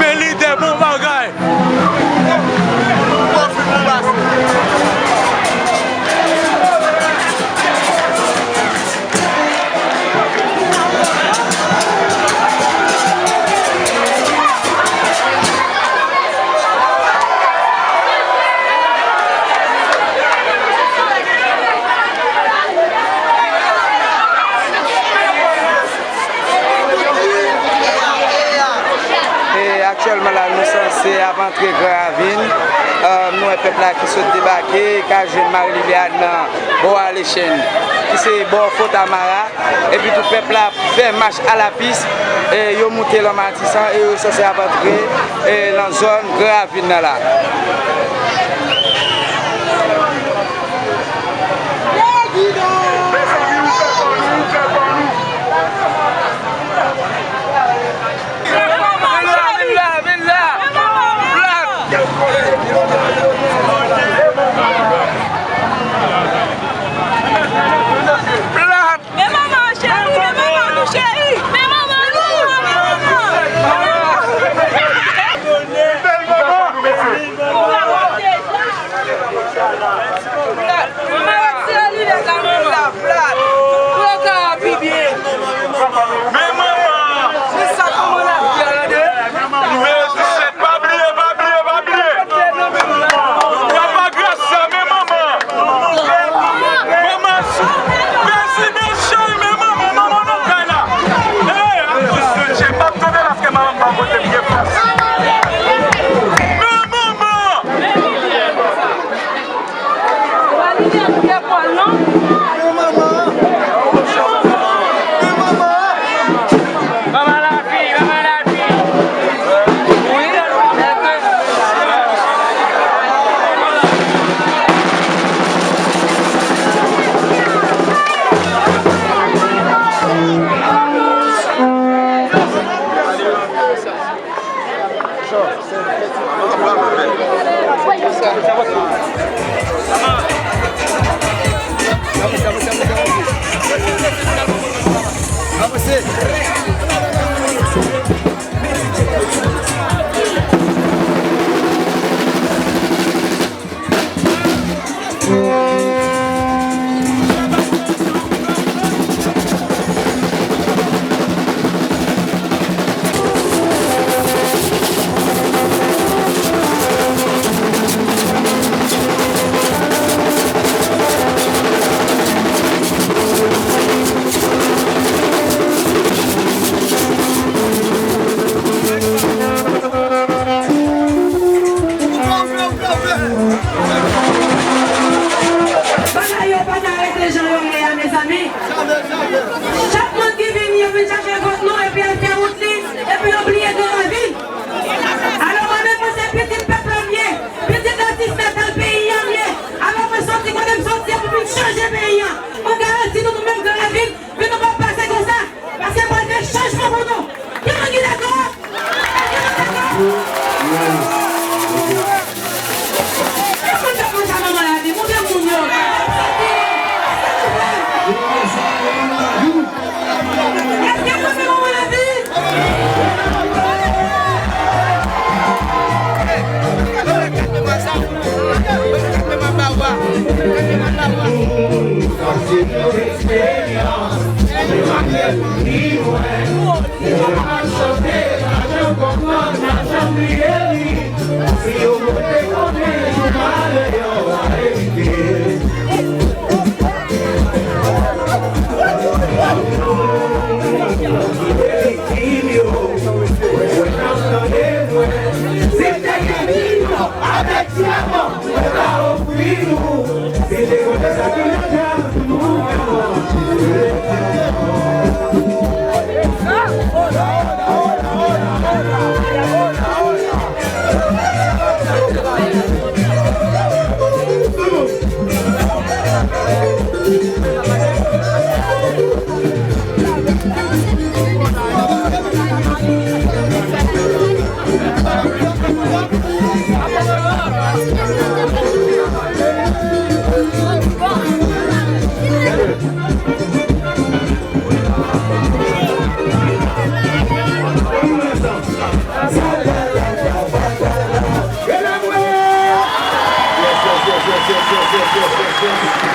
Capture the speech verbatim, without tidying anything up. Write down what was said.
Men lidè bon bagay. E aktyèlman la, nou sanse ap antre Gran Ravin. E, nou wè pèp la ki sot debake, ka jwenn Marie Liliane nan bò Alechen, ki se bò Fò Tamara. Epi tou pèp la ap fè mach alapis, e yo moute lan Matisan e yo sanse ap antre, e nan zòn Gran Ravin nan la. Men manman cheri, men manman nou cheri. Men manman nou, men manman. Bèl manman. Manman retire linèt la, manman. Plat. Pou yo ka pi byen. Men manman. Se sa kòman la vi a, tande. Men se pa bliye, pa bliye, pa bliye. Papa Grasa, men manman. Manman, prezidan cheri, men manman, manman nan kay la. Hey, akoz de Dye, m ap tande paske manman m pa pote pye fòs. Men manman. Bagay yo pa ka rete jan yo ye a, mezanmi. Chak moun ki vini, yo vin chache vòt nou, epi al fè wout li, epi yo bliye Gran Ravin. Alò, mwen menm, mwen se pitit pèp la m ye, pitit atis natal peyi a m ye. Alò, mwen soti kote m soti a pou vin chanje peyi a. Mwen garanti nou, nou menm Gran Ravin, men nou p ap pase konsa, paske pral gen chanjman pou nou. Ki moun ki dakò? Èske nou dakò? Èske nou dakò sa, manman Lavi? Montre moun yo. Èske nou prè? Èske nou prè, manman Lavi? Yes, yes, yes, yes, yes, yes, yes, yes, yes, yes.